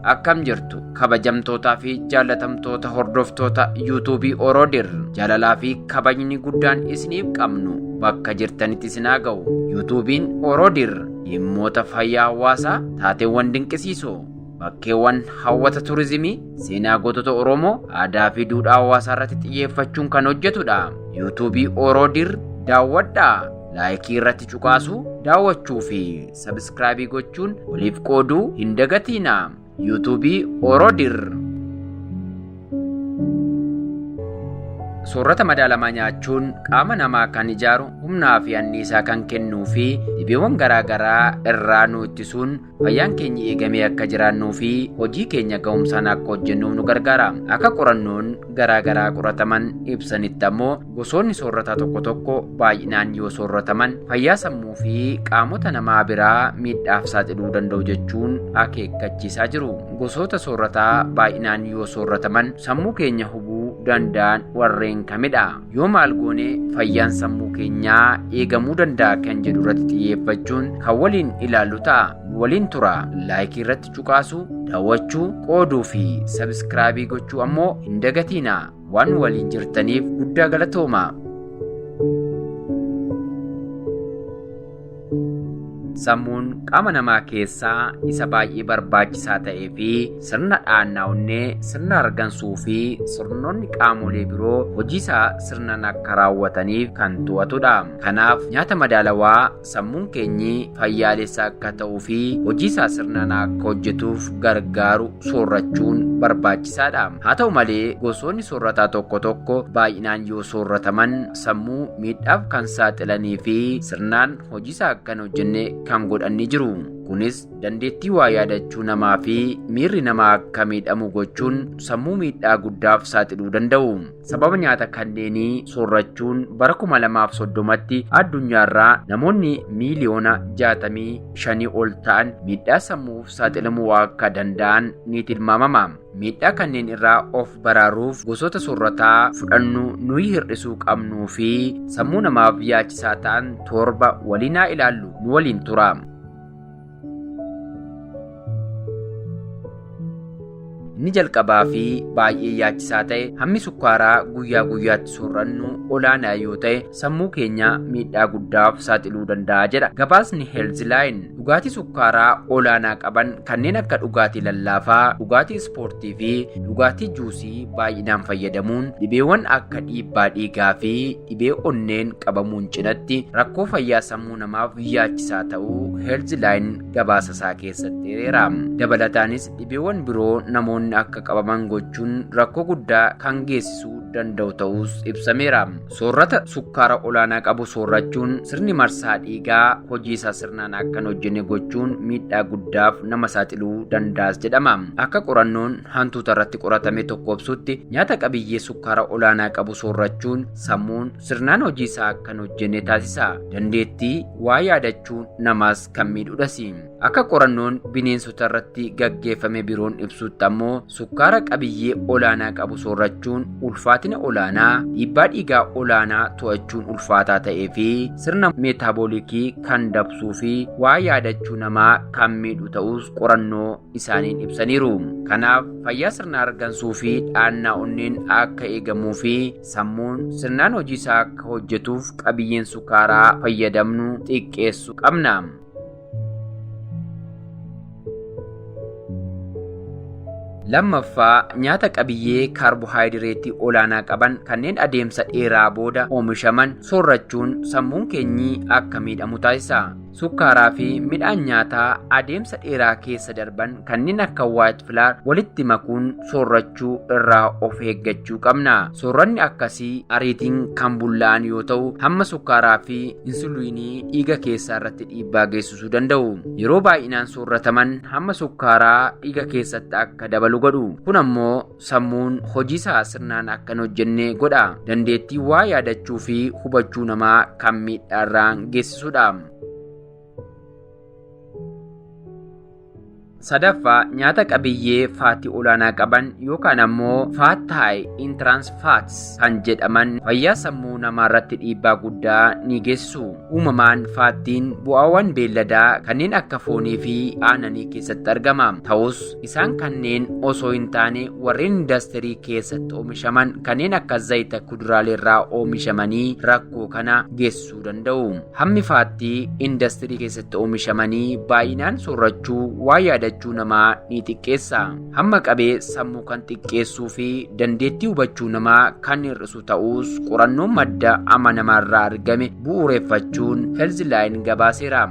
Akkam jirtu kabajamtootaa fi jaallatamtoota hordoftoota yuutuubii Oroodir jaalalaa fi kabajni guddaan isiniif qabnu bakka jirtanitti isin haa ga'u. Yuutuubiin Oroodir dhimmoota fayyaa hawaasaa, taateewwan dinqisiisoo, bakkeewwan hawwata turizimii, seenaa gootota Oromoo, aadaa fi duudhaa hawaasaa irratti xiyyeeffachuun kan hojjetudha. Yuutuubii Oroodir daawwadhaa. Laayikii irratti cuqaasuu, daawwachuu fi sabiskiraabii gochuun waliif qooduu hin dagatiina. Yuutuubii Oroodir. Soorata madaalamaa nyaachuun qaama namaa kan ijaaru, humnaa fi anniisaa kan kennuu fi dhibeewwan garaa garaa irraa nu ittisuun fayyaan keenya eegamee akka jiraannuu fi hojii keenya ga'umsaan akka hojjennuuf nu gargaara. Akka qorannoon garaa garaa qorataman ibsanitti ammoo gosoonni soorataa tokko tokko baay'inaan yoo soorataman fayyaa sammuu fi qaamota namaa biraa miidhaaf saaxiluu danda'u jechuun akeekkachiisaa jiru. Gosoota soorataa baay'inaan yoo soorataman sammuu keenya hubuu danda'an warreen kamidha? Yoo maal goone fayyaan sammuu keenyaa eegamuu danda'a kan jedhu irratti xiyyeeffachuun kan waliin ilaallu ta'a. Nu waliin tura. Laayikii irratti cuqaasuu, daawwachuu, qooduu fi sabiskiraabii gochuu ammoo hin dagatiina. Waan waliin jirtaniif guddaa galatooma. Sammuun qaama namaa keessaa isa baay'ee barbaachisaa ta'ee fi sirna dhahannaa onnee, sirna hargansuu fi sirnoonni qaamolee biroo hojii isaa sirnaan akka raawwataniif kan to'atudha. Kanaaf nyaata madaalawaa sammuun keenyi fayyaalessa akka ta'uu fi hojii isaa sirnaan akka hojjetuuf gargaaru soorrachuun barbaachisaadha. Haa ta'u malee gosoonni soorataa tokko tokko baay'inaan yoo soorrataman sammuu miidhaaf kan saaxilanii fi sirnaan hojii isaa akka hin hojjenne kan godhan ni jiru. Kunis dandeettii waa yaadachuu namaa fi miirri namaa akka miidhamu gochuun sammuu miidhaa guddaaf saaxiluu danda'u. Sababa nyaata kanneenii soorrachuun bara 2030tti addunyaarraa namoonni miiliyoona 65 ol ta'an miidhaa sammuuf saaxilamuu akka danda'an ni tilmaamama. Miidhaa kanneen irraa of baraaruuf gosoota soorataa fudhannu nuyi hir'isuu qabnuu fi sammuu namaaf yaachisaa ta'an 7 waliin haa ilaallu. Nu waliin tura. Inni jalqabaa fi baay'ee yaachisaa ta'e hammi sukkaaraa guyyaa guyyaatti soorrannu olaanaa yoo ta'e sammuu keenya miidhaa guddaaf saaxiluu danda'a jedha. Gabaasni Healthline dhugaatii sukkaaraa olaanaa qaban kanneen akka dhugaatii lallaafaa, dhugaatii ispoortii fi dhugaatii juusii baay'inaan fayyadamuun dhibeewwan akka dhiibbaa dhiigaa fi dhibee onneen qabamuun cinatti rakkoo fayyaa sammuu namaaf yaachisaa ta'uu Healthline gabaasa isaa keessatti eereera. Dabalataanis dhibeewwan biroo namoonni akka qabaman gochuun rakkoo guddaa kan geessisuu danda'u ta'uus ibsameera. Soorata sukkaara olaanaa qabu soorrachuun sirni marsaa dhiigaa hojii isaa sirnaan akka hin hojjenne gochuun miidhaa guddaaf nama saaxiluu danda'as jedhama. Akka qorannoon hantuuta irratti qoratame tokko ibsutti nyaata qabiyyee sukkaara olaanaa qabu soorrachuun sammuun sirnaan hojii isaa akka hin hojjenne taasisa. Dandeettii waa yaadachuu namaas kan miidhudhas. Akka qorannoon bineensota irratti gaggeeffame biroon ibsutti ammoo sukkaara qabiyyee olaanaa qabu soorrachuun ulfaatina olaanaa, dhiibbaa dhiigaa olaanaa to'achuun ulfaataa ta'ee fi sirna meetaabolikii kan dabsuu fi waa yaadachuu namaa kan miidhu ta'us qorannoo isaaniin ibsaniiru. Kanaaf fayyaa sirna hargansuu fi dhahannaa onneen akka eegamuu fi sammuun sirnaan hojii isaa akka hojjetuuf qabiyyeen sukkaaraa fayyadamnu xiqqeessuu qabna. Lammaffaa, nyaata qabiyyee kaarbohaayidireetii olaanaa qaban kanneen adeemsa dheeraa booda oomishaman soorrachuun sammuun keenyi akka miidhamu taasisa. Sukkaaraa fi midhaan nyaataa adeemsa dheeraa keessa darban kanneen akka white flour walitti makuun soorrachuu irraa of eeggachuu qabna. Soorranni akkasii ariitiin kan bullaa'an yoo ta'u, hamma sukkaaraa fi insuliinii dhiiga keessaa irratti dhiibbaa geessisuu danda'u. Yeroo baay'inaan soorrataman hamma sukkaaraa dhiiga keessatti akka dabalu godhu. Kun ammoo sammuun hojii isaa sirnaan akka hin hojjenne godha. Dandeettii waa yaadachuu fi hubachuu namaa kan miidhaa irraan geessisudha. Sadaffaa, nyaata qabiyyee faatii olaanaa qaban yookaan ammoo fat high in trans fats kan jedhaman fayyaa sammuu namaa irratti dhiibbaa guddaa ni geessisu. Uumamaan faattiin bu'aawwan beelladaa kanneen akka foonii fi aannanii keessatti argama. Ta'us isaan kanneen osoo hin taane warreen indastirii keessatti oomishaman kanneen akka zayita kuduraalee irraa oomishamanii rakkoo kana geessisuu danda'u. Hammi faattii indastirii keessatti oomishamanii baay'inaan soorachuu waa yaadachuu namaa ni xiqqeessa. Hamma qabee sammuu kan xiqqeessuu fi dandeettii hubachuu namaa kan hir'isu ta'us qorannoon madda amanamaa irraa argame bu'uureffachuun Healthline gabaaseera.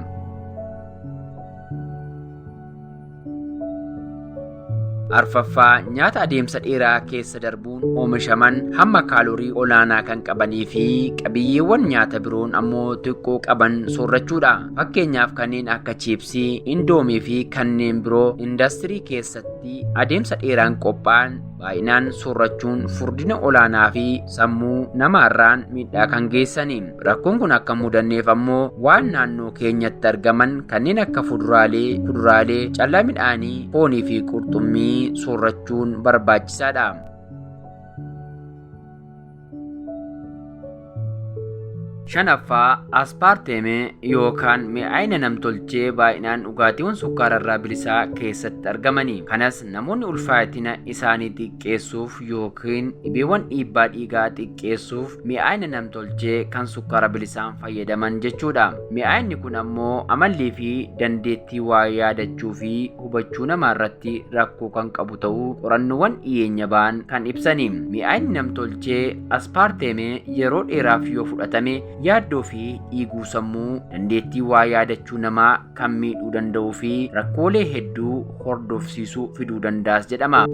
Arfaffaa, nyaata adeemsa dheeraa keessa darbuun oomishaman hamma kaalorii olaanaa kan qabanii fi qabiyyeewwan nyaata biroon ammoo xiqqoo qaban soorachuudha. Fakkeenyaaf kanneen akka chiipsii, indoomii fi kanneen biroo indastirii keessatti adeemsa dheeraan qophaa'an baay'inaan soorachuun furdina olaanaa fi sammuu namaarraan miidhaa kan geessani. Rakkoon kun akka mudanneef ammoo waan naannoo keenyatti argaman kanneen akka fuduraalee, kuduraalee, callaa midhaanii, foonii fi qurxummii soorachuun barbaachisaadha. Shanaffaa, aspaarteemee yookaan mi'aayina namtolchee baay'inaan dhugaatiiwwan sukkaararraa bilisaa keessatti argamani. Kanas namoonni ulfaatina isaanii xiqqeessuuf yookiin dhibeewwan dhiibbaa dhiigaa xiqqeessuuf mi'aayina namtolchee kan sukkaara bilisaan fayyadaman jechuudha. Mi'aayinni kun ammoo amallii fi dandeettii waa yaadachuu fi hubachuu namaa irratti rakkoo kan qabu ta'uu qorannoowwan dhiyeenya ba'an kan ibsani. Mi'aayinni namtolchee aspaarteemee yeroo dheeraaf yoo fudhatame yaaddoo fi dhiiguu sammuu, dandeettii waa yaadachuu namaa kan miidhuu danda'uu fi rakkoolee hedduu hordofsiisuu fiduu danda'as jedhama.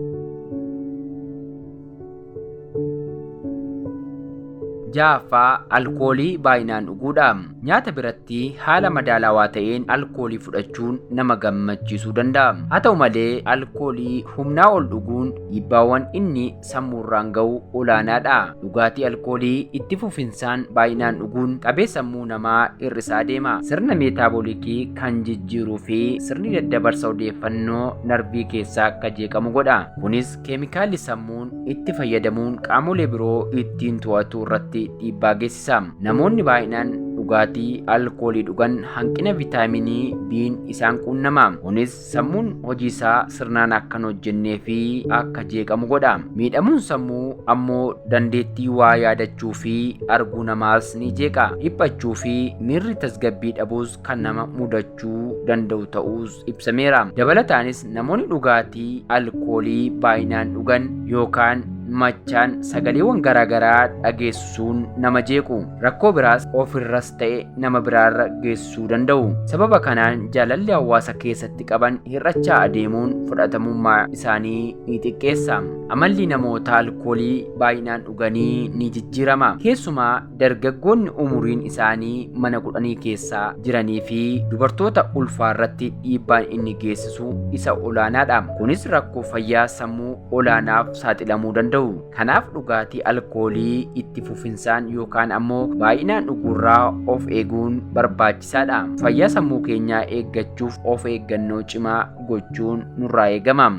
Ja'affaa, alkoolii baay'inaan dhuguudha. Nyaata biratti haala madaalawaa ta'een alkoolii fudhachuun nama gammachiisuu danda'a. Haa ta'u malee alkoolii humnaa ol dhuguun dhiibbaawwan inni sammuurraan ga'u olaanaadha. Dhugaatii alkoolii itti fufinsaan baay'inaan dhuguun qabee sammuu namaa hir'isaa deema. Sirna meetaabolikii kan jijjiiruu fi sirni daddabarsa odeeffannoo narvii keessaa akka jeeqamu godha. Kunis keemikaalli sammuun itti fayyadamuun qaamolee biroo ittiin to'atu irratti dhiibbaa geessisa. Namoonni baay'inaan dhugaatii alkoolii dhugan hanqina viitaaminii B'n isaan quunnama. Kunis sammuun hojii isaa sirnaan akka hin hojjennee fi akka jeeqamu godha. Miidhamuun sammuu ammoo dandeettii waa yaadachuu fi arguu namaas ni jeeqa. Dhiphachuu fi miirri tasgabbii dhabuus kan nama mudachuu danda'u ta'uus ibsameera. Dabalataanis namoonni dhugaatii alkoolii baay'inaan dhugan yookaan machaan sagaleewwan garaagaraa dhageessuun nama jeequ. Rakkoo biraas ofirras ta'e nama biraarra geessisuu danda'u. Sababa kanaan jaalalli hawaasa keessatti qaban hir'achaa adeemuun fudhatamummaa isaanii ni xiqqeessa. Amalli namoota alkoolii baay'inaan dhuganii ni jijjiirama. Keessumaa dargaggoonni umuriin isaanii mana 10 keessaa jiranii fi dubartoota ulfaarratti dhiibbaan inni geessisu isa olaanaadha. Kunis rakkoo fayyaa sammuu olaanaaf saaxilamuu danda'u. Kanaaf dhugaatii alkoolii itti fufinsaan yookaan ammoo baay'inaan dhuguurraa of eeguun barbaachisaadha. Fayyaa sammuu keenyaa eeggachuuf of eeggannoo cimaa gochuun nurraa eegama.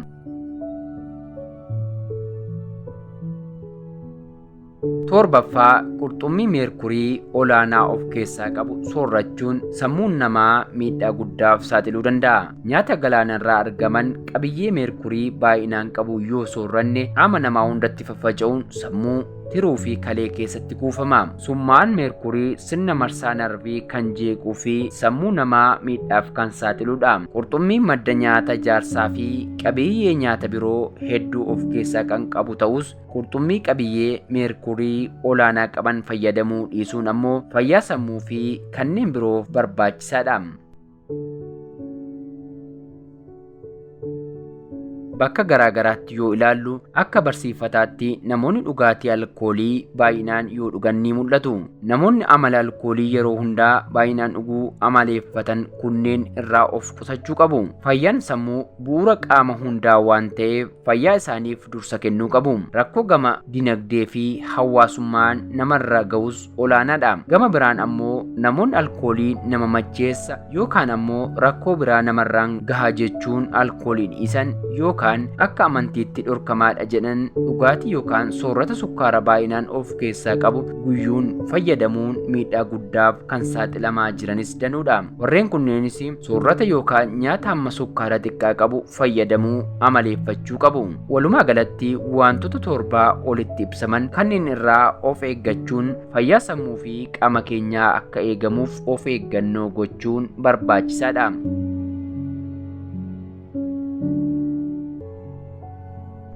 Torbaffaa, qurxummii meerkurii olaanaa of keessaa qabu soorachuun sammuun namaa miidhaa guddaaf saaxiluu danda'a. Nyaata galaanarraa argaman qabiyyee meerkurii baay'inaan qabu yoo sooranne qaama namaa hundatti faffaca'uun sammuu, tiruu fi kalee keessatti kuufama. Summaan meerkurii sirna marsaa narvii kan jeequu fi sammuu namaa miidhaaf kan saaxiludha. Qurxummiin madda nyaata ijaarsaa fi qabiyyee nyaata biroo hedduu of keessaa kan qabu ta'us qurxummii qabiyyee meerkurii olaanaa qaban fayyadamuu dhiisuun ammoo fayyaa sammuu fi kanneen biroof barbaachisaadha. Bakka garaa garaatti yoo ilaallu akka barsiifataatti namoonni dhugaatii alkoolii baay'inaan yoo dhugan ni mul'atu. Namoonni amala alkoolii yeroo hundaa baay'inaan dhuguu amaleeffatan kunneen irraa of qusachuu qabu. Fayyaan sammuu bu'uura qaama hundaa waan ta'eef fayyaa isaaniif dursa kennuu qabu. Rakkoo gama dinagdee fi hawaasummaan namarra ga'us olaanaadha. Gama biraan ammoo namoonni alkoolii nama macheessa yookaan ammoo rakkoo biraa namarraan gaha jechuun alkoolii dhiisan yookaan akka amantiitti dhorkamaadha jedhan dhugaatii yookaan soorata sukkaara baay'inaan of keessaa qabu guyyuun fayyadamuun miidhaa guddaaf kan saaxilamaa jiranis danuudha. Warreen kunneenis soorata yookaan nyaata hamma sukkaara xiqqaa qabu fayyadamuu amaleeffachuu qabu. Walumaa galatti wantoota torbaa olitti ibsaman kanneen irraa of eeggachuun fayyaa sammuu fi qaama keenyaa akka eegamuuf of eeggannoo gochuun barbaachisaadha.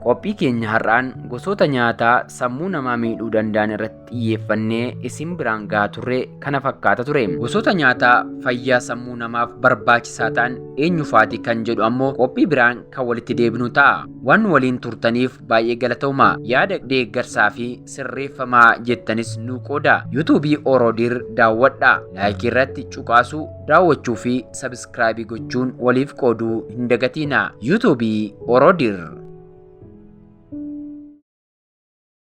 Qophii keenya har'aan gosoota nyaataa sammuu namaa miidhuu danda'an irratti xiyyeeffannee isin biraan gahaa turre kana fakkaata ture. Gosoota nyaataa fayyaa sammuu namaaf barbaachisaa ta'an eenyufaati kan jedhu ammoo qophii biraan kan walitti deebinu ta'a. Waan waliin turtaniif baay'ee galatooma. Yaada deeggarsaa fi sirreeffamaa jettanis nu qooda. Yuutuubii Oroodir daawwadhaa. Laayikii irratti cuqaasuu, daawwachuu fi sabiskiraayibii gochuun waliif qooduu hin dagatiina. Yuutuubii Oroodir.